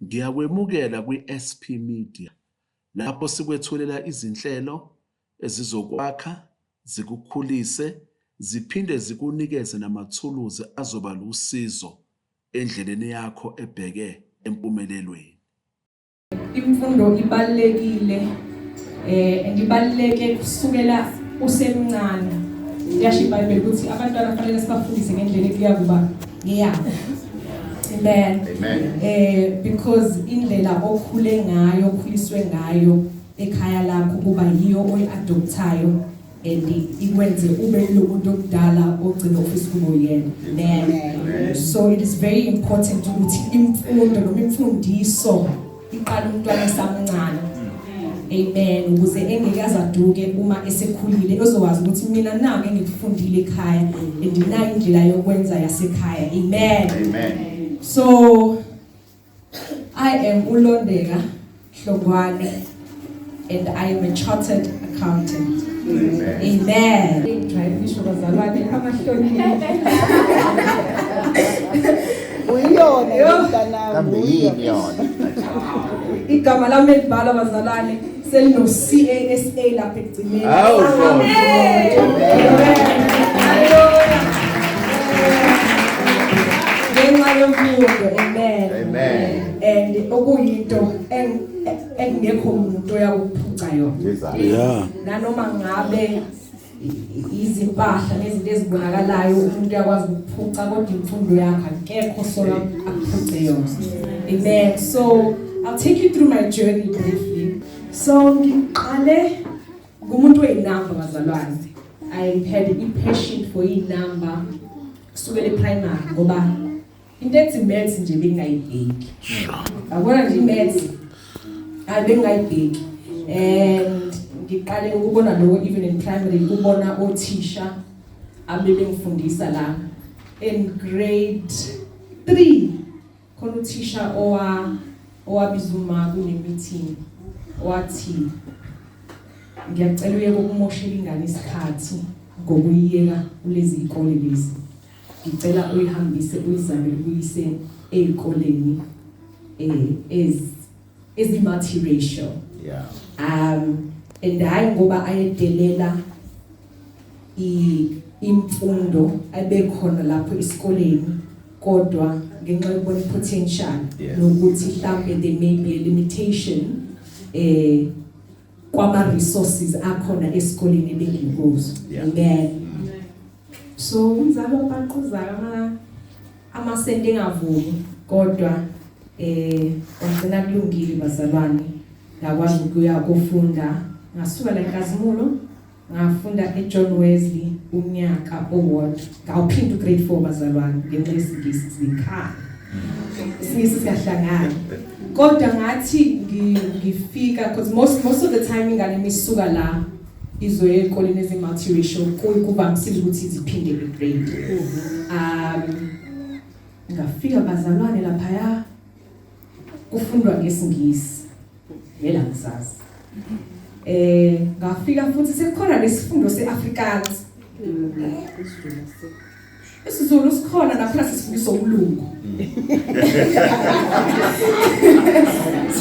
Ngiyakwemukela kwi-SP Media lapho sikwethulela izinhlelo ezizokwakha, zikukhulise, ziphinde zikunikeze namathuluzi azoba lusizo endleleni yakho ebheke empumelelweni. Imfundo ibalulekile and ibaluleke kusukela usemncane. Liyasho iBhayibheli ukuthi abantwana kufanele sibafundise ngendlela ekuya kuba ngeyabo. Amen. Amen. Because indlela okhule ngayo, okhuliswe ngayo ekhaya lakho kuba yiyo oyiadoptayo and ikwenze ube lo muntu omdala ogcina ufisa ukuba uyena. Amen. So it is very important ukuthi imfundo noma imfundiso iqala umntwana esamncane. Amen. Ukuze engeke azaduke uma esekhulile, ezowazi ukuthi mina nake ngikufundile ekhaya and nayi indlela yokwenza yasekhaya. Amen. Amen. So I am uLondeka Hlongwane and I am a chartered accountant. Amen. Amen. Drive isho bazalwane amahloni. Uyiyona Yo. mntanami. Kambe yini yona? Igama lami elibhala bazalwane selino CASA lapha ekugcineni. Hawu, Amen. Hallelujah. Ngenxa yemfundo. Amen. Amen. And okuyinto engekho umuntu oyakuphuca yona. Jesus. Yeah. Nanoma ngabe izimpahla nezinto ezibonakalayo umuntu uyakwazi ukuphuca, kodwa imfundo yakhe akekho sola akuphuce yona. Amen. So I'll take you through my journey briefly. So ngiqale ngumuntu weyinamba bazalwane. I had a passion for inamba kusukela eprimary, ngoba into ethi maths nje bengingayibheki. Yabona nje maths ayi bengingayibheki. And ngiqale ukubona lokho even in primary, kubona othisha abebengifundisa la in grade 3. Khona uthisha owabiza uma kune meeting, wathi ngiyacela uyeke ukumoshela ingane isikhathi ngokuyiyeka kulezi zikole lezi, ngicela uyihambise uyizamele ukuyise ezikoleni ezi multiracial. And hayi ngoba ayedelela imfundo abekhona lapho esikoleni, kodwa ngenxa yokubona potential nokuthi mhlambe there may be a limitation kwama resources akhona esikoleni ebengikuzo. Amen. So umzali wabaqhuza amasenti engavumi, kodwa wagcina kulungile bazalwane, ngakwazi ukuya kufunda. Ngasuka la eNkazimulo ngafunda eJohn Wesley unyaka owodwa, ngawuphinda ugrade 4 bazalwane ngenxa yesiNgisi sikhala, isiNgisi siyahlangana. Kodwa ngathi ngifika, because most of the time ingane misuka la izoya ezikoleni ezi-multiracial, kuvamisile ukuthi ziphinde i-grade. Ngafika bazalwane laphaya kufundwa ngesiNgisi vele angisazi. Ngafika futhi sekukhona lesifundo seAfrikaans. IsiZulu sikhona nakhona sisifundiswa umlungu.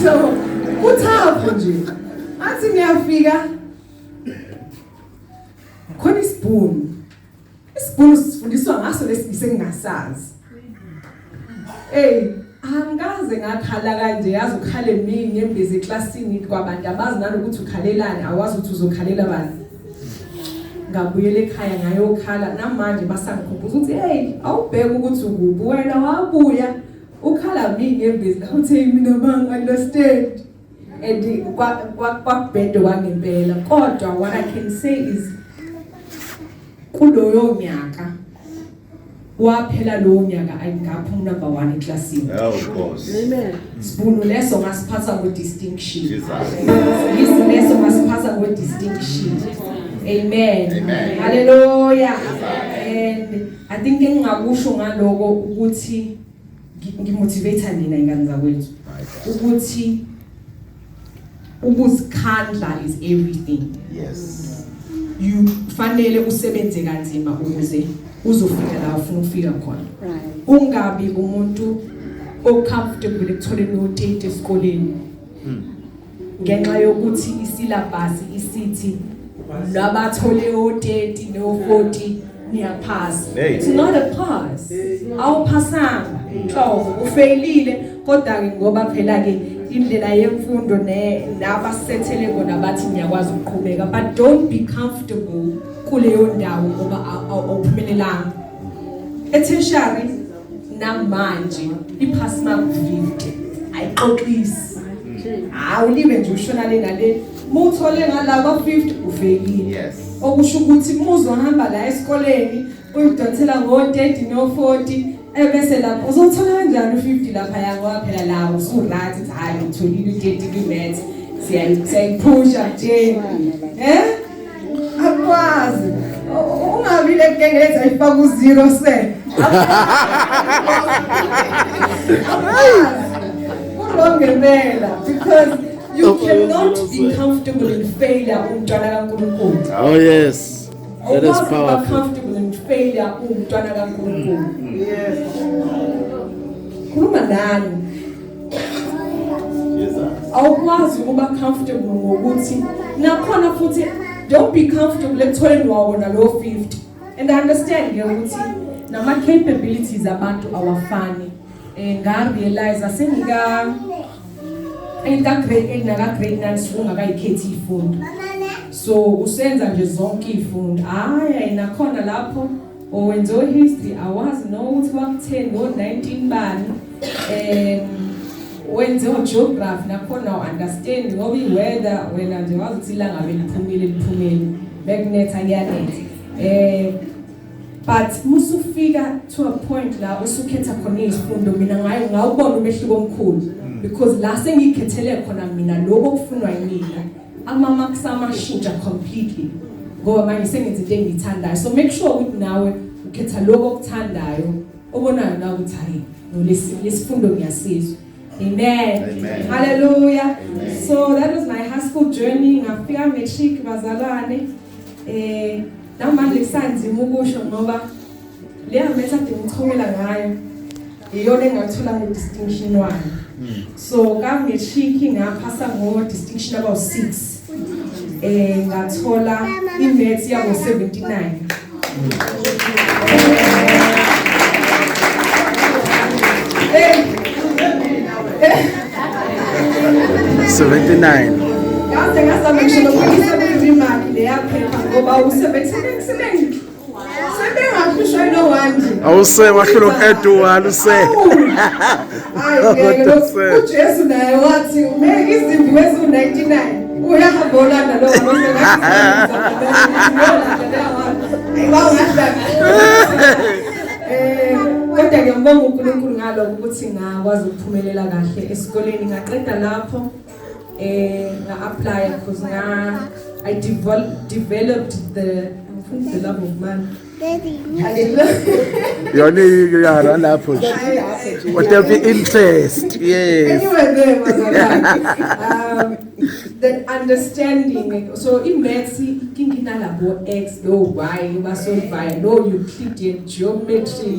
So kuthapho nje. Athi ngiyafika khona isibhunu. Isibhunu sifundiswa ngaso lesingise ngingasazi. Hey, angikaze ngakhala kanje, yazi ukhale mina embizi eclassini kwabantu abazi nanokuthi ukhalelani, awazi ukuthi uzokhalela bani. Ngabuyela ekhaya ngayokhala, namanje basangikhumbuza ukuthi hey, awubheke ukuthi ukuphi wena, wabuya ukhala mina embizi, uthe mina bang understand. And kwakubhede kwangempela. Kodwa what I can say is kuloyo nyaka waphela lowo nyaka ayingaphuma number 1 eclassini. Oh Nkosi. Amen. Sibunu leso ngasiphatha ngo distinction. Jesus. Sibunu leso ngasiphatha ngo distinction. Amen. Amen. Hallelujah. And I think engingakusho ngaloko ukuthi ngimotivate nina ingane zakwethu ukuthi ukuzikhandla is everything. Yes. You fanele usebenze kanzima ukuze uzofika la ufuna ukufika khona. Ungabi umuntu o-comfortable ekutholeni u-30 esikoleni ngenxa yokuthi isyllabus isithi labathole o-30 no-40 niyaphasa. Hey. It's not a pass, awuphasanga nhlobo, ufeyilile. Kodwa-ke ngoba phela-ke indlela yemfundo nabasethele kona bathi niyakwazi ukuqhubeka, but don't be comfortable kuleyo ndawo ngoba awuphumelelanga e-tertiary. Namanje i-pass mark 50 ayixoxisi, hawu, libe nje ushona le nale, muthole ngala kwa-50 ufeyilile. Okusho ukuthi muzohamba la esikoleni uyidonsela ngo-30 no-40, ebese lapho uzothola kanjani u-50 laphaya? Ngoba phela la usu-right, uthi hhayi, ngitholile u-30 kwi-maths, siyayiphusha nje, akwazi. Ungabi le genge ethi ayifaka u-zero se akwazi. Ku-wrong ngempela, because you cannot be comfortable in failure, umntwana kaNkulunkulu. Oh yes. That is Awukwazi ukuba powerful. comfortable in failure, umntwana kaNkulunkulu. Khuluma nani. Jesus. Awukwazi ukuba comfortable ngokuthi nakhona futhi don't be comfortable ekutholeni wawona lo 50. And I understand ke ukuthi nama capabilities abantu awafani. Nga realize sengika engika grade 8 naka grade 9 singakayikhethi ifundo, so usenza nje zonke izifundo. Hayi, nakhona lapho owenze history awazi nokuthi kwakutheni ngo-19 bani, wenze geography nakhona understand ngoba i-weather wena nje wazi ukuthi ilanga beliphumile, liphumile, bekunetha, kuyanetha, but musufika to a point la usukhetha khona izifundo, mina ngayo ngawubona umehluko omkhulu, because la sengiyikhethele khona mina lokho okufunwa yimina, ama-marks amashintsha completely, ngoba manje sengenza into engiyithandayo. So make sure ukuthi nawe ukhetha lokho okuthandayo, obonayo nawe ukuthi hayi no, lesi lesifundo ngiyasizwa. Amen. Amen. Hallelujah. Amen. So that was my high school journey. Ngafika matric, bazalwane, namanje kusanzima ukusho ngoba leya method ngichomela ngayo iyona engathola ngo-distinction 1. So ka matric ngaphasa ngo distinction about 6, ngathola i-maths yabo 79. 79. Ngaze ngazama ngisho nokuyisa kwi-remark leya phepha ngoba sebengahlushwa ino one nje. Awuse wahlula uqeda u-one use. Hayi ngeke Kodwa lo uJesu naye wathi ubeka izimvu eziwu-99, uyahamba olanda lo one. Ayi, kodwa ngiyambonga uNkulunkulu ngalokho ukuthi ngakwazi ukuphumelela kahle esikoleni. Ngaqeda lapho, nga-apply because nga I developed the love of money. Yona iyara lapho nje. Whatever interest. Yes. Anyway, there was the understanding. So in maths, kinginalabo x, no y, basolvayo, no Euclidean geometry,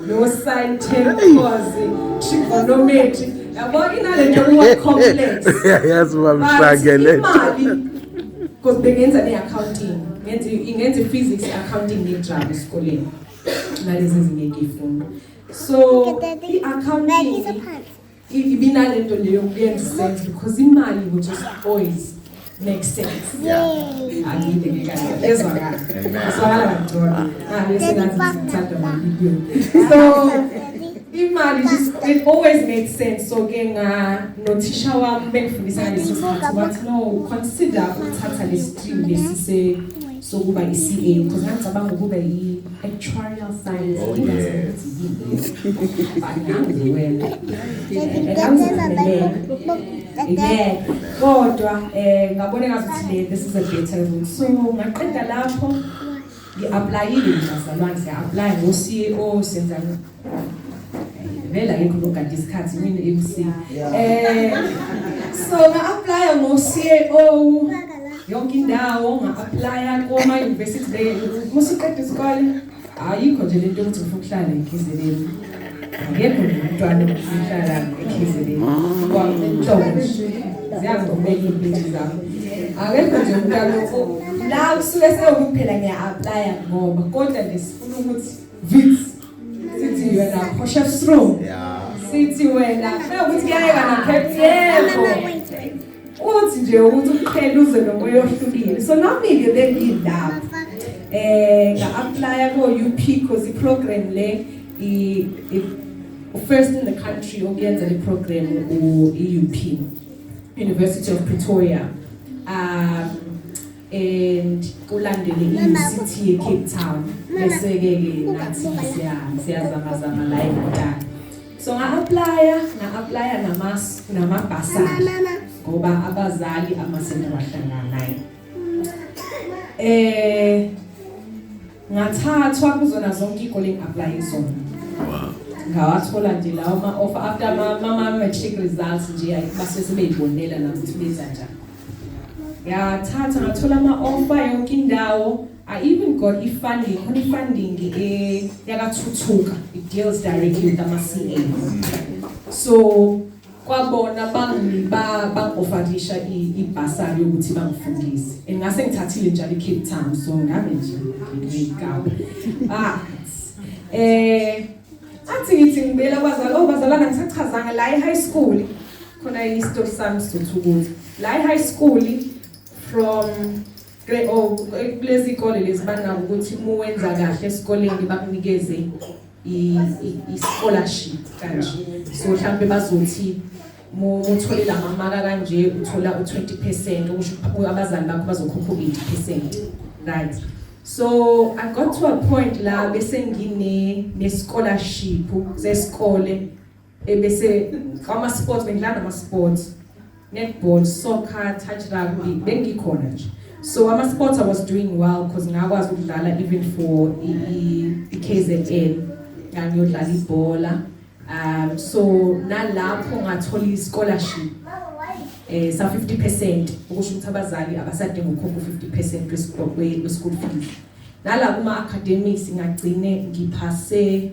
no sin, tan, cos, trigonometry. Yabo inalento kuwa complex. Yazi But bamshangele. imali, because bengenza ne-accounting, ngenza i-physics, i-accounting ne-drama esikoleni nalezi ezinye ngiyifunda. So i-accounting ibinalento leyo kuyenza sense because imali would just always make sense. Angide ke kahle, ezwakala? Amen. Ezwakala kangcono ngale sengathi ngithanda amavidiyo. So imali just, it always made sense. So ke nga nothisha wami bengifundisa ngaleso sikhathi wathi, no, consider ukuthatha le stream lesi se sokuba i-CA, because ngangicabanga ukuba i-actuarial science. Oh, Ngingazi yes. ukuthi yini, but ngangiwela and ngangiziphumelela. Amen. Kodwa ngabona ngathi le this is a better route. So ngaqeda lapho, ngi-applyile, bazalwane, siya-apply ngo-CEO, senza vele akekho logada isikhathi mina MC. So nga-applya ngo-CAO yonke indawo, nga-applya koma university le musuqeda isikole, ayikho nje lento yokuthi ngifuna ukuhlala eKZN. Akekho nje umntwana ohlala eKZN. Kwamhlobo ziyangivumela iy'mpintshi zami. Akekho nje umntwana la kusuke sewukuphela ngiya-applya ngoba kodwa nje sifuna ukuthi Wits sithi wena Potchefstroom, sithi wena ukuthi kuyayeka naCape, yebo, uthi nje ukuthi ukuphela uze nomoya ohlukile. So nami-ke bengilapho nga-applya ko-UP because i-program le first in the country okuyenza le program, i-UP, University of Pretoria, and kulandele i-UCT e-Cape Town, bese-ke ke nathi siyazamazama la eNatal. So nga-applya nama-bursary ngoba abazali amasenti abahlangana nayo. Ngathathwa kuzona zonke iy'kole engi-applye kuzona. Ngawathola nje lawo ma-offer after ama-matric results nje, basuke sebeyibonela nabo ukuthi benza njani. Ngathatha, ngathola ama-offer yonke indawo. I even got i-funding, khona i-funding yakathuthuka, it deals directly with ama-CA. So kwabona bangi-offerisha ibhasari yokuthi bangifundise, and ngase ngithathile njalo i-Cape Town, so ngabe nje ngiyikapa. Athi ngithi ngibuyela kwazali, oh bazalana, ngisachazanga la e-high school khona isitori sami sizothi ukuthi la e-high school from grade, oh, kulezi ikole lezi banako ukuthi uma wenza kahle esikoleni bakunikeze i-scholarship kanje. So mhlambe bazothi uthole lamamaka kanje, uthola u20%, okusho abazali bakho bazokhokha u80%, right? So I got to a point la bese ngine ne scholarship zesikole, ebese ama sports bengidlala, ama sports, netball, soccer, touch rugby, bengikhona nje. So ama sports I was doing well because ngakwazi ukudlala even for i-KZN, ngangiyodlala ibhola. So nalapho ngathola i-scholarship sa 50%, okusho ukuthi abazali abasadinga ukukhokha u50% we-school fees. Nala kuma academics ngagcine ngiphase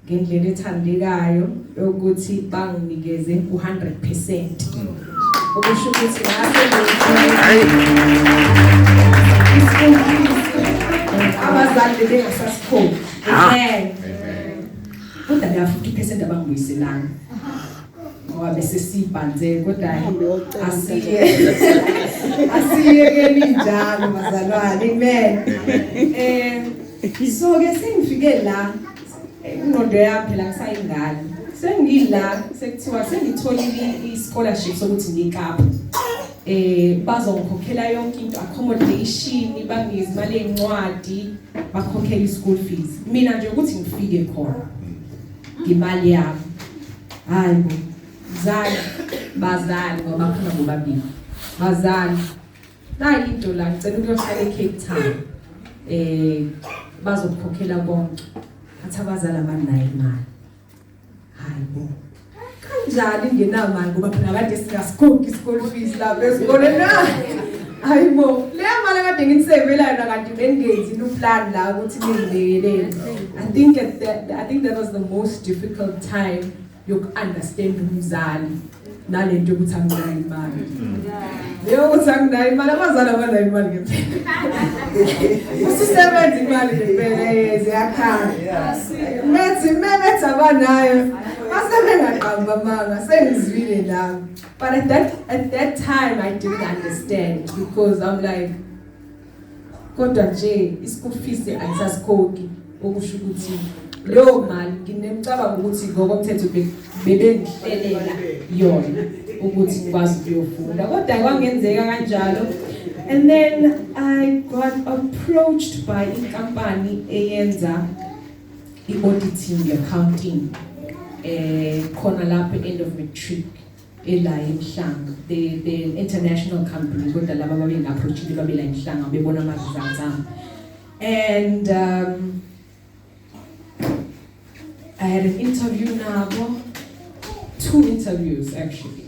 ngendlela ethandekayo yokuthi banginikeze u100%, okusho ukuthi ngase i-school fees abazali bengasasikhokhi. Amen. Kodwa leya 50% abangibuyiselanga ngoba bese sibhanze, kodwa asiyekeni njalo bazalwane. Amen. So ke sengifike la, ingqondo yami phela ngisayingane, sengila sekuthiwa sengitholile i-scholarship sokuthi ngikapha, bazongikhokhela yonke into, accommodation, bangize imali encwadi, bakhokhela i-school fees, mina nje ukuthi ngifike khona ngemali yami. Hayi bo mzali, bazali, ngoba bakhona bobabili, bazali, nayi into la, ngicela ukuyohlala eCape Town, bazokukhokhela konke. Athi abazali abanayo imali. Hayi bo, kanjani ingenamali? Ngoba phela kade singasikhokhi i-school fees lapha esikoleni na. Hayi bo, leya mali kade nginisevelayo kanti bengenzi no-plan la ukuthi ningilekelele. I think that was the most difficult time yoku-understand umzali nalento yokuthi anginayo imali. Leyo ukuthi anginayo imali, abazali abanayo imali ngempela. Ususebenza imali ngempela ziyakhala. Methi mebethi abanayo mase bengaqamba amanga, sengizwile nami. But at that time I didn't understand because I'm like, kodwa nje i-school fees ayisasikhokhi, okusho ukuthi leyo mali nginemcabango ukuthi ngokomthetho bebengihlelela yona ukuthi ngikwazi ukuyofunda, kodwa kwangenzeka kanjalo. And then I got approached by inkampani eyenza i-auditing, accounting, khona lapho end of matric ela eMhlanga. The international company, kodwa laba babengi-approachile babela eMhlanga, bebona ama-results ami, and I had an interview nabo, two interviews actually.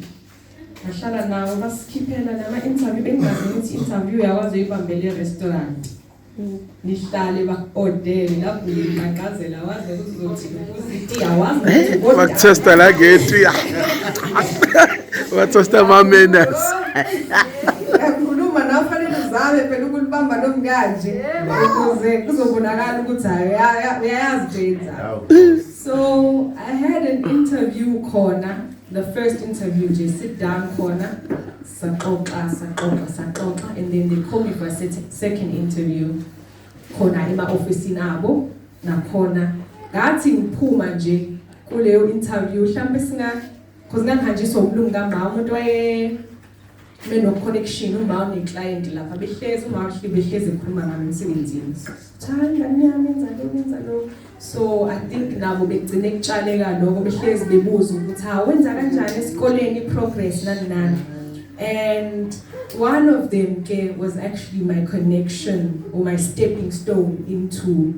Ngahlala nabo, basikhiphela nama-interview. Bengingazi ukuthi interview yakwazi uyibambele e-restaurant. Nihlale baku-odele lapho ngiqaqazela, wazi ukuthi uzothi uphuza itiye, awazi ukuthi ukodwa. Bakuthesta la ngeti. Bathesta ama-manners. Uyakhuluma nawe, fanele uzame phela ukulibamba nomkanje ukuze kuzobonakala ukuthi hayi, uyayazi into yenzayo. Awu, Nkosi. So I had an interview khona, the first interview nje, sit down khona, saxoxa, saxoxa, saxoxa, and then they called me for a second interview khona ema-ofisini abo. Nakhona ngathi ngiphuma nje kuleyo interview, mhlambe singa, because ngangihanjiswa umlungu kama umuntu waye beno-connection, uma une-client lapha, behlezi uma behlezi ekhuluma ngami emsebenzini, cha, ingane yami yenza lokhu, yenza lokhu. So I think nabo begcine kutshaleka lokho, behlezi bebuza ukuthi ha, wenza kanjani esikoleni, i-progress, nani nani. And one of them ke was actually my connection or my stepping stone into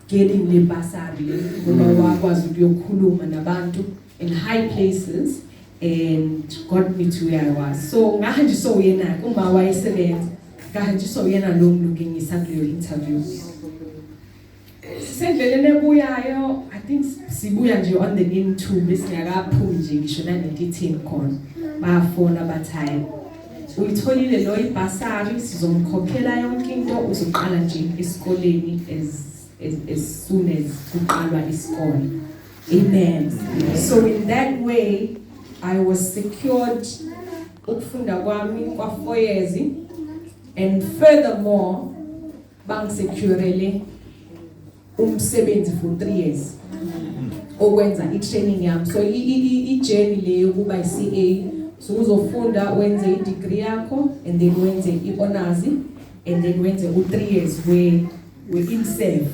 getting le bursary le, ngoba wakwazi ukuyokhuluma nabantu in high places and got me to where I was. So ngahanjiswa uyena, uma wayesebenza, ngahanjiswa uyena lo mlungu engisa kuleyo interview. Sendleleni ebuyayo, I think sibuya nje on the N2, besingakaphumi nje ngisho nanentithini khona, bafona bathi, hayi, uyitholile lo ibhasari, sizomkhokhela yonke into, uzoqala nje esikoleni as soon as kuqalwa isikole. Amen. So in that way I was secured ukufunda kwami kwa 4 years, and furthermore bangisecurele umsebenzi for 3 years okwenza i-training yami. So i-journey le yokuba i-CA, so uzofunda, wenze i-degree yakho, and then wenze i-honors, and then wenze u-3 years we in-serve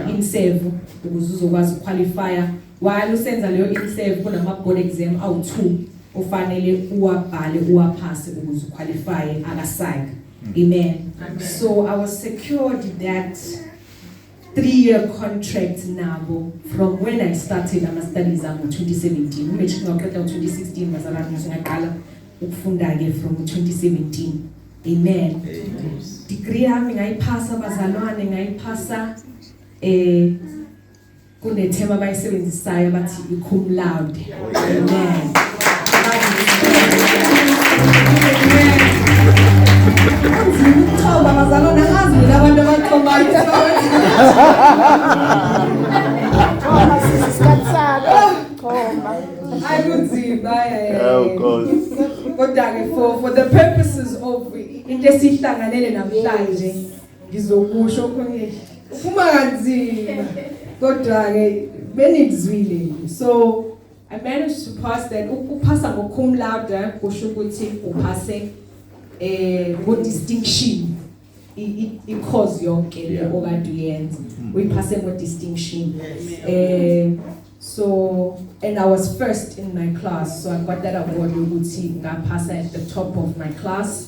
in-serve ukuze uzokwazi ukuqualifya. While usenza leyo in-serve, kunama board exam awu2 ofanele uwabhale, uwaphase ukuze uqualify akaSAICA. Amen. So I was secured that 3 year contract nabo from when I started ama studies ami ngo-2017. Umatric ngaqeda ngo-2016, bazalwane, ngaqala ukufunda ke from 2017. Amen. Degree yami ngayiphasa, bazalwane, ngayiphasa kunethema abayisebenzisayo bathi i-cum laude. Amen. Kunzima ukuchoma, bazalwane, angazi mina abantu abachomayo. Choma sisi, isikhathi sakho. Choma. Hayi, kunzima. Awu, Nkosi. Kodwa ke for the purposes of into esihlanganele namhlanje, ngizokusho kunye uphuma kanzima, kodwa ke benizwile. So I managed to pass that. Ukuphasa ngo cum laude kusho ukuthi uphase ngo distinction i course yonke le okade uyenza, uyiphase ngo distinction. So and I was first in my class, so I got that award yokuthi ngaphasa at the top of my class.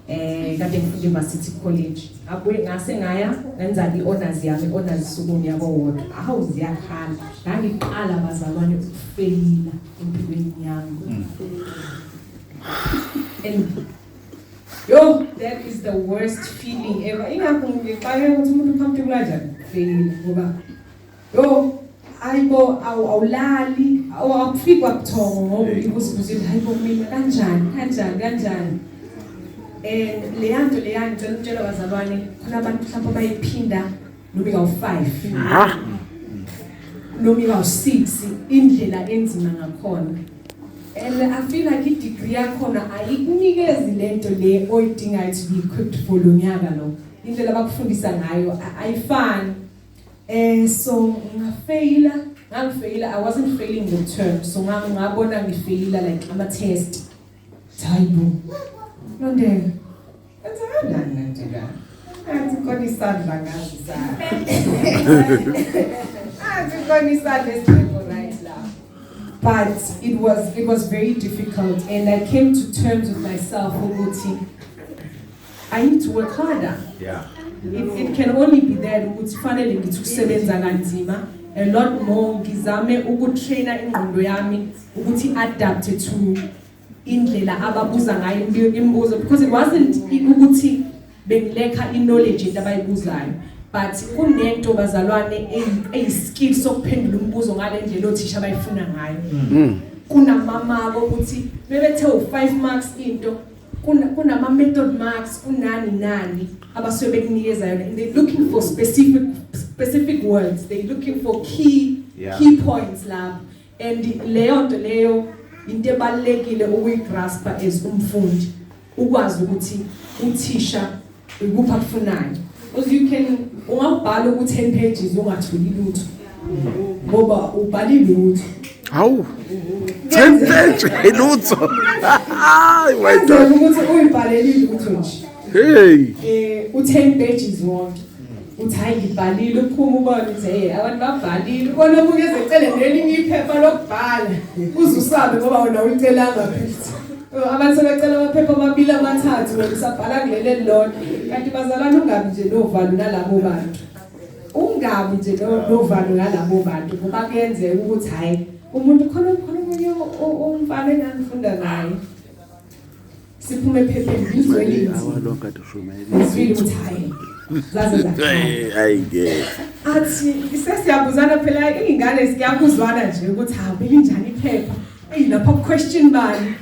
Kade ngifunda eVarsity College, abuye ngase ngaya ngenza i-honors yami, i-honors sukumi yabo wodwa. Awu, ziyakhala, ngangiqala, bazalwane, ukufeyila empilweni yami, and yo, that is the worst feeling ever. Ingakho ngixake ukuthi umuntu ucomfortable kanjani ukufeyila, ngoba yo, hayibo, awulali, awufiki kwabuthongo, ngoba uzibuzile, hayibo, mina kanjani, kanjani, kanjani? And leya nto leya, ngicela ukutshela bazalwane, khona abantu mhlawumbe bayiphinda noma ikawu-5 Ha. noma ikawu-6, indlela enzima ngakhona. And I feel like i-degree yakhona ayikunikezi lento le oyidingayo to be equipped for lo nyaka lo. Indlela abakufundisa ngayo ayifani. So ngafeyila, ngangifeyila, I wasn't failing the term, so ngabona ngifeyila like ama test. Hayibo, Londeka, enza kanjani lento la? Athi khona isandla, ngazi sa, athi khona isandla esingekho right la. But it was very difficult, and I came to terms with myself ukuthi I need to work harder. It can only be that ukuthi fanele ngithi ukusebenza kanzima a lot more, ngizame ukutraina ingqondo yami ukuthi adapt to indlela ababuza ngayo imibuzo, because it wasn't ukuthi Bengilacka i-knowledge into abayibuzayo, but kunento, bazalwane, eyi-skill sokuphendula umbuzo ngale ndlela othisha abayifuna ngayo. Kunamamako ukuthi bebethe u5 marks into, kunama method marks, kunani nani abasuke bekunikeza yona, and they're looking for specific words, they're looking for key key points lapho, and leyo nto leyo into ebalekile ukuyigraspa as umfundi, ukwazi ukuthi uthisha ikuphi akufunayo, because you can ungabhala ku 10 pages ungatholi lutho ngoba ubhalile lutho. Hawu, 10 page lutho, hayi my Kwenzeka God. Ukuthi uyibhalelile lutho nje. Hey. U10 pages wonke, uthi hayi, ngibhalile, uphuma ubone ukuthi hey, abantu babhalile, ubona omunye ezecele nelinye iphepha lokubhala, uze usabe ngoba wena uyicelanga phela. Abantu sebecela amaphepha amabili, amathathu, wena usabhala kuleli elilodwa. Kanti bazalwane, ungabi nje novalo nalabo bantu, ungabi nje novalo ngalabo bantu, ngoba kuyenzeka ukuthi hayi, umuntu khona omunye umfana engangifunda naye, siphume ephepheni, ngizwe linzima. Awalonke ade ushumayela. Ngizwile ukuthi hayi, zaze zakhala. Hey, hayi ngeke. Athi sesiyabuzana phela iy'ngane, siyabuzwana nje ukuthi hawu, belinjani iphepha, eyi, lapha question bani,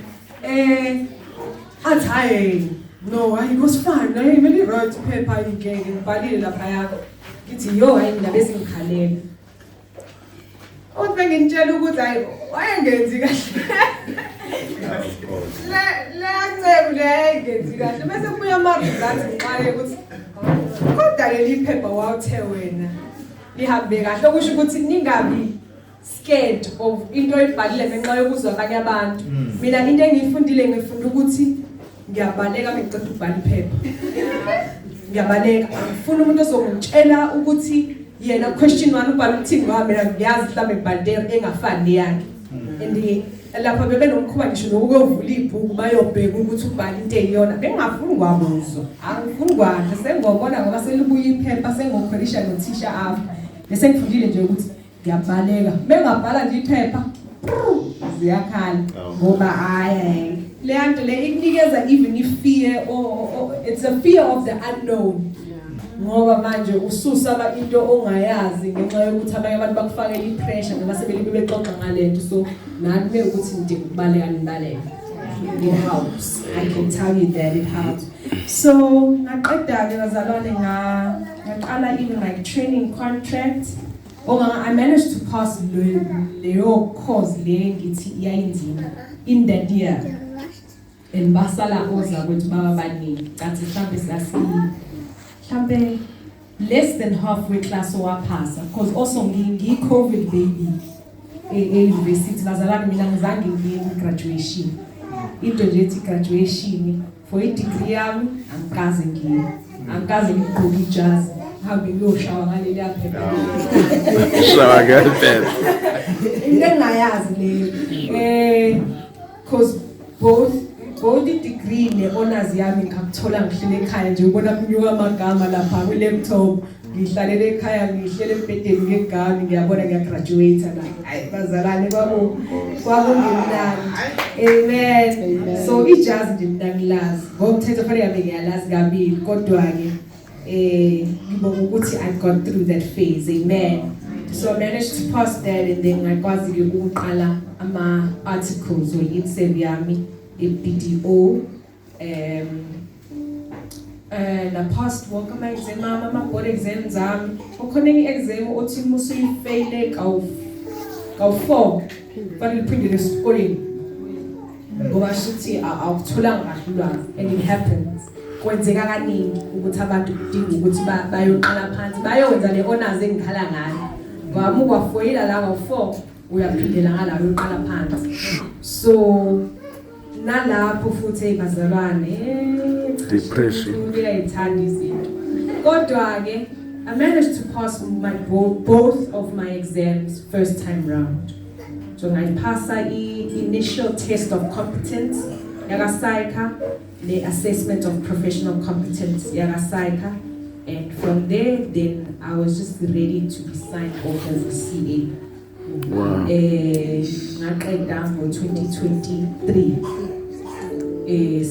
athi hayi, no, hayi, it was fine, hayi, beli-right iphepha, ngeke ngibhalile laphaya. Ngithi yo, hayi, mina besingikhalela uthi benginitshela ukuthi hayi, wayengenzi kahle le yancebo le, yayengenzi kahle, bese kubuya ama-results, ngiqale ukuthi kodwa leli phepha wawuthe wena lihambe kahle. Okusho ukuthi ningabi scared of into oyibhalile ngenxa yokuzwa abanye abantu. Mina into engiyifundile, ngifunda ukuthi ngiyabaleka mengiceda ukubhala iphepha, ngiyabaleka. Angifuni umuntu ozongitshela ukuthi yena question 1 ubhala ukuthini, ngoba mina ngiyazi mhlawumbe ngibhale into engafani neyakhe. And lapha bebenomkhuba ngisho nokuyovula ibhuku bayobheka ukuthi ubhala into eyiyona. Bengingafuni kwabuzwa, angifuni kwadla, sengobona ngoba selibuya iphepha, sengokholisha nothisha apha. Bese ngifundile nje ukuthi ngiyabaleka bengabhala nje iphepha, prr, ziyakhala, ngoba hayi, leya nto le ikunikeza even i-fear or it's a fear of the unknown, ngoba manje ususaba into ongayazi ngenxa yokuthi abanye abantu bakufakela i-pressure noma sebelike bexoxa ngale nto. So nani ukuthi nidinga ukubaleka, nibaleke. It helps, I can tell you that it helps. So ngaqeda-ke bazalwane, ngaqala even like training contract. I managed to pass leyo course le ngithi iyayinzima in that year, and basala ozakwethu baba baningi, cathi mhlambe sasi mhlambe less than halfway class owaphasa, because also ngiyi-COVID baby e-university bazalwane. Mina ngizange ngiye ku-graduation, into nje ethi graduation for i-degree yami angikaze ngiye, angikaze ngigqoke ijazi ngihambe ngiyoshawa ngaleliya phepha. Shawa ngempela. Into engingayazi leyo, cause both i-degree ne-honors yami ngakuthola ngihlele ekhaya nje, ubona kunyuka amagama lapha kwi-laptop, ngihlalele ekhaya, ngihlele embhedeni ngegawuni, ngiyabona ngiyagraduate la. Hayi bazalwane, kwakungemnandi. Amen. So ijazi nje mina ngilazi ngomthetho, fanele ngabe ngiyalazi kabili, kodwa-ke ngibonga ukuthi I got through that phase. Amen. So I managed to pass that, and then ngakwazi-ke ukuqala ama-articles or i-interview yami e-BDO. Na passed wonke ama-exam ami, ama-board exams ami. Kukhona enye i-exam othi uma usuyifeyile kawu-four kufanele uphindele esikoleni, ngoba shuthi awukutholanga kahle ulwazi. And it happens, kwenzeka kaningi ukuthi abantu kudinga ukuthi bayoqala phansi bayowenza le honors engikhala ngayo, ngoba uma ukwafoyila la kawu-four uyaphindela ngala, uyoqala phansi. So nalapho futhi, hey bazalwane, cha, Depression. uNkulunkulu uyayithanda izinto. Kodwa-ke I managed to pass my both of my exams first time round. So ngayiphasa i-initial test of competence yaka-SAICA ne-assessment of professional competence yaka-SAICA, and from there then I was just ready to be signed off as a CA. Ngaqeda ngo-2023.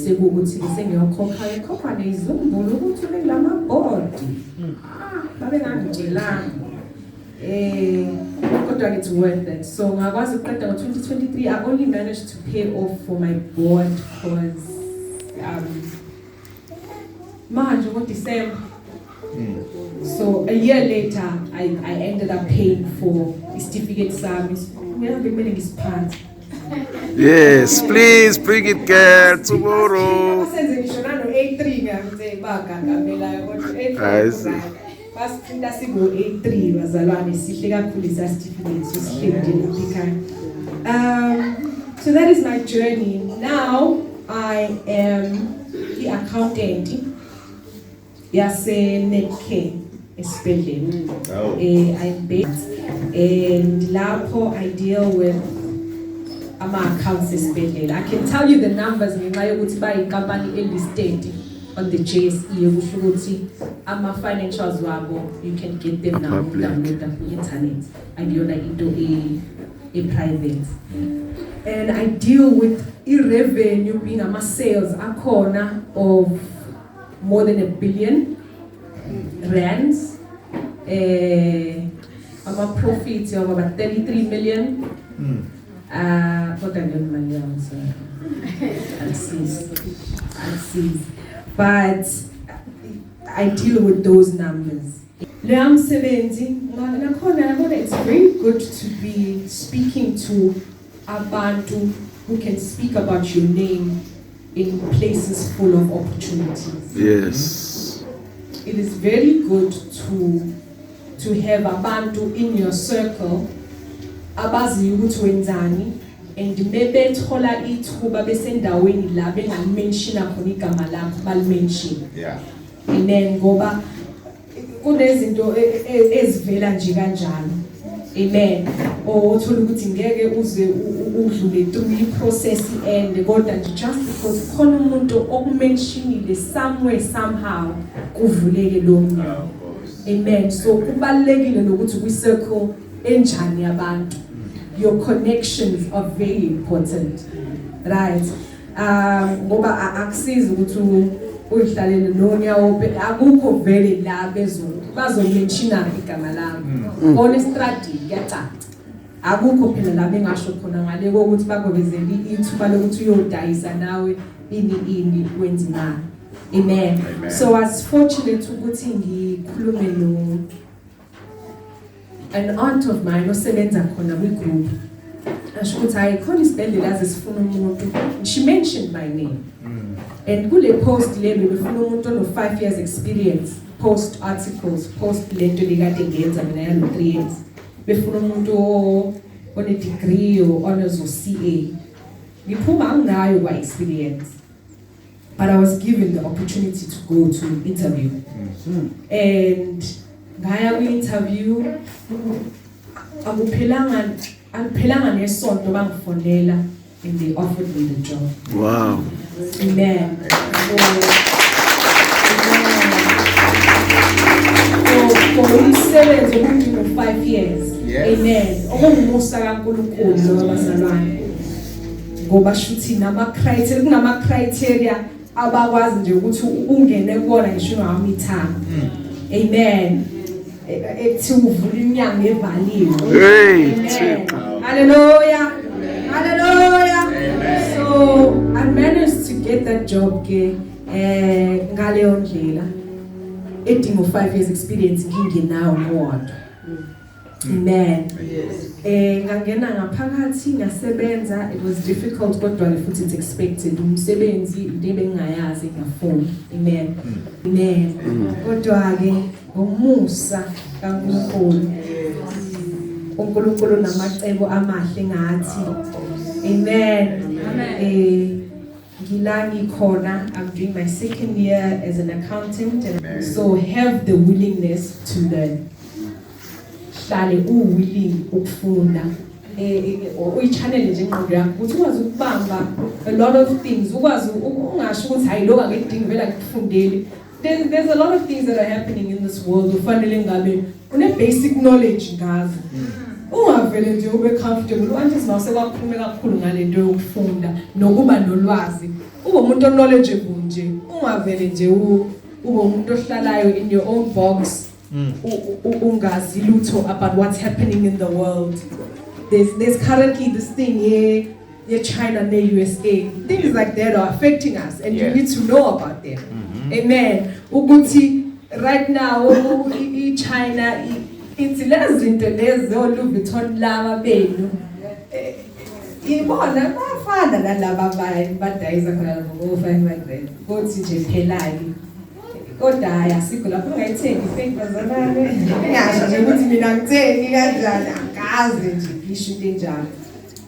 Sekukuthi sengiyokhokha ikhokhwa nezizumbulu ukuthi ube kulama board. Ah, babengangitshelanga. Kodwa it's worth it. So ngakwazi ukuqeda ngo-2023. I only managed to pay off for my board cause manje ngo-December. So a year later I ended up paying for isitifiketi sami. Uyabe kumele ngisiphathe. Yes, please bring it, girl, tomorrow. Senze ngisho nano A3 ngiyakuthe bagagamelayo kodwa A3. Hayi, si. Basiprinta sibo A3, bazalwane, sihle kakhulu isa certificate, so sihle nje lapha ekhaya. So that is my journey. Now I am the accountant yase Netcare esibhedlela. Oh. I'm based and lapho I deal with ama accounts esibhedlela. I can tell you the numbers ngenxa yokuthi bayinkampani elisted on the JSE, okusho ukuthi ama financials wabo you can get them now, Public. Download them ku internet. Akuyona into e private. And I deal with i-revenue being ama sales akhona of more than R1 billion. Ama profits of about 33 million. Kodwa ngiyona imali yami, so akusizi. Akusizi. But I deal with those numbers. Leya msebenzi nakhona yabona, it's very good to be speaking to abantu who can speak about your name in places full of opportunities. It is very good to have abantu in your circle abaziyo ukuthi wenzani, and mebethola ithuba besendaweni la bengalimentiona khona igama lakho, balimention. Amen, ngoba kunezinto ezivela nje kanjalo, amen, othola ukuthi ngeke uze udlule through i-process end, kodwa nje just because khona umuntu okumentionile somewhere, somehow, kuvuleke lo mnyango. Amen. So kubalulekile nokuthi kwi-circle enjani yabantu. Your connections are very important, right? Ngoba akusizi ukuthi uyihlalele nonyawo, akukho vele la bezo bazomentiona igama lami khona estradini, kuyacaca. Akukho phela la bengasho khona ngale kokuthi bakuvezele ithuba lokuthi uyodayisa nawe ini ini wenza imali. Amen. Amen. So I was fortunate ukuthi ngikhulume no an aunt of mine osebenza khona kwi-group, asho ukuthi hayi, khona isibhedlela aze sifuna umuntu. She mentioned my name and kule post le bebefuna umuntu ono 5 years experience, post articles, post lento lekade ngiyenza mina yalo 3 years, befuna umuntu one degree or honors or CA. Ngiphuma anginayo kwa experience, but I was given the opportunity to go to interview and ngaya kwi-interview. Akuphelanga nesonto bangifonela and they offered me the job. Amen. So, for umsebenzi okudinga 5 years. Amen. Okungumusa kaNkulunkulu lo, bazalwane. Ngoba shuthi nama criteria, kunama criteria abakwazi nje ukuthi ungene kubona ngisho ungamithanga. Amen. Ethi uvula iminyango evaliwe. Hey, Amen. Thixo. Hallelujah. Hallelujah. So I managed to get that job ke ngaleyo ndlela edinga 5 years experience, ngingenawo nowodwa. Amen. Yes. Ngangena ngaphakathi ngasebenza. It was difficult, kodwa ke futhi it's expected, umsebenzi into ebengingayazi, ngafunda. Amen. Amen. Kodwa ke ngomusa kaNkulunkulu, uNkulunkulu namacebo amahle ngathi. Amen. Ngila ngikhona, I'm doing my second year as an accountant and Amen. so have the willingness to learn. Hlale uwilling ukufunda. Uyichannel nje ingqondo yakho ukuthi ukwazi ukubamba a lot of things, ukwazi ungasho ukuthi hayi, lokho angidingi vele, angikufundeli. There's a lot of things that are happening in this world ufanele ngabe une basic knowledge ngazo. Ungavele nje ube comfortable. U-Auntie Sima sekwakhulume kakhulu ngalento yokufunda nokuba nolwazi. Ube umuntu knowledgeable nje. Ungavele nje ube umuntu ohlalayo in your own box. Ungazi lutho about what's happening in the world. There's currently this thing here, here China ne USA. Things like that are affecting us and you need to know about them. Amen. Ukuthi right now i-China ithi lezi zinto lezi o Louis Vuitton laba benu ibona bafana nalaba abanye badayisa khona ngo 500, kuthi nje phela-ke, kodwa hayi, asikho lapho, ungayithengi fake, bazalwane. Ngingasho nje ukuthi mina ngithengi kanjani, angikaze nje ngisho into enjalo.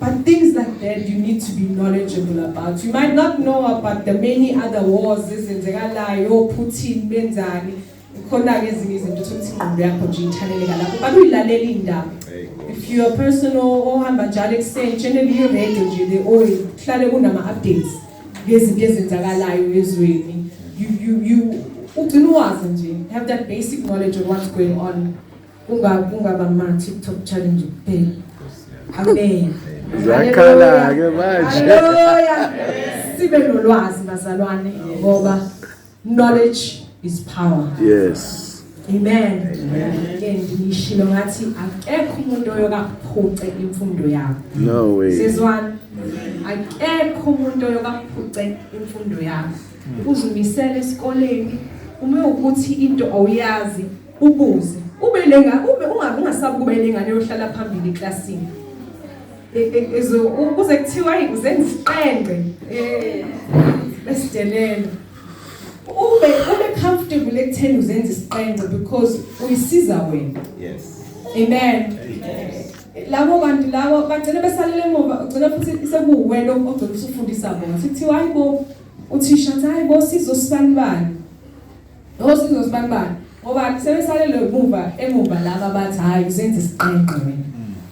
But things like that you need to be knowledgeable about. You might not know about the many other wars ezenzekalayo, Putin benzani. Khona-ke ezinye izinto ukuthi ingqondo yakho nje ithaneleka lapho, but uyilalela iy'ndaba. If you're a person ohamba njalo ekuseni, generally i-radio nje, they always kuhlale kunama-updates ngezinto ezenzakalayo ezweni. You ugcina uwazi nje, have that basic knowledge of what's going on. Kungaba ma-TikTok challenge kuphela. Amen. Zakhala-ke manje. Hallelujah. Sibe nolwazi, bazalwane, ngoba knowledge is power. Amen. Ke ngishilo ngathi akekho umuntu oyokakuphuce imfundo yakho. No way. Sizwana? Akekho umuntu oyokakuphuce imfundo yakho. Uzimisele esikoleni, uma ukuthi into awuyazi, ubuze. Ube lenga ube ungasabi kube lengane yohlala phambili eklasini. Ezo ukuze kuthiwa hey, uzenza isiqende besidelela. Ube comfortable ekutheni uzenza isiqende because uyisiza wena. Amen. Labo bantu labo bagcina besalele emuva, ugcina futhi sekuwena ogcina usufundisa bona. Sikuthiwa hayibo, uthisha athi hayibo, sizosibani bani. Oh, sizosibani bani. Ngoba sebesalele emuva laba bathi hayi, uzenza isiqenqe wena.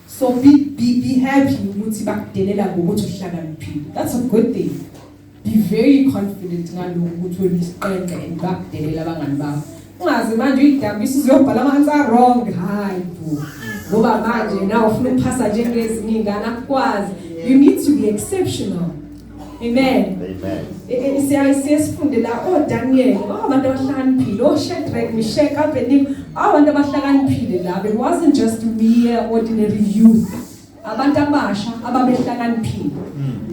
So be happy ukuthi bakudelela ngokuthi uhlakaniphile. That's a good thing. Be very confident ngalokhu ukuthi wena isiqenqe and bakudelela abangani bakho. Ungazi manje uyidambisa uzobhala ama-answer wrong. Hayi bo. Ngoba manje nawe ufuna ukuphasa njengezinye iy'ngane, akukwazi. You need to be exceptional. Amen. Amen. Siya sifunde la oDaniel, oh, abantu abahlakaniphile, oShadrach, Meshach, Abednego, abantu abahlakaniphile laba. It wasn't just mere ordinary youth. Abantu abasha ababehlakaniphile.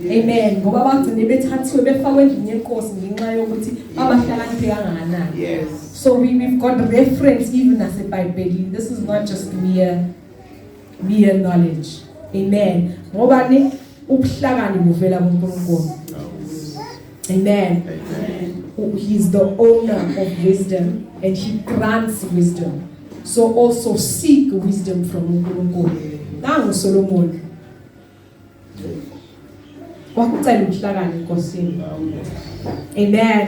Amen. Ngoba bagcine bethathiwe befakwe endlini yenkosi ngenxa yokuthi babahlakaniphe kangakanani. So we've got reference even naseBhayibhelini. This is not just mere knowledge. Amen. Ngoba ni ubuhlakani buvela kuNkulunkulu. Amen. Amen. He's the owner of wisdom and he grants wisdom. So also seek wisdom from uNkulunkulu. Nangu Solomon. Wakucela ubuhlakani eNkosini. Amen.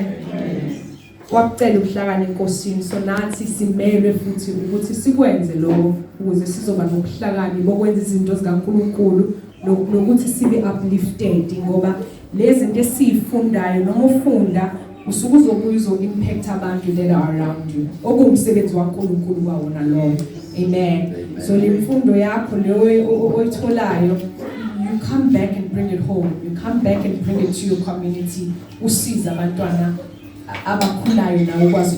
Wakucela ubuhlakani eNkosini. So nathi simelwe futhi ukuthi sikwenze lokho ukuze sizoba nobuhlakani bokwenza izinto zikaNkulunkulu nokuthi sibe uplifted, ngoba lezi zinto esizifundayo, noma ufunda, usuke uzobuya uzo impact abantu that are around you, okuwumsebenzi waNkulunkulu kwawona lowo. Amen. So le mfundo yakho leyo oyitholayo, you come back and bring it home, you come back and bring it to your community, usiza abantwana abakhulayo nawe ukwazi.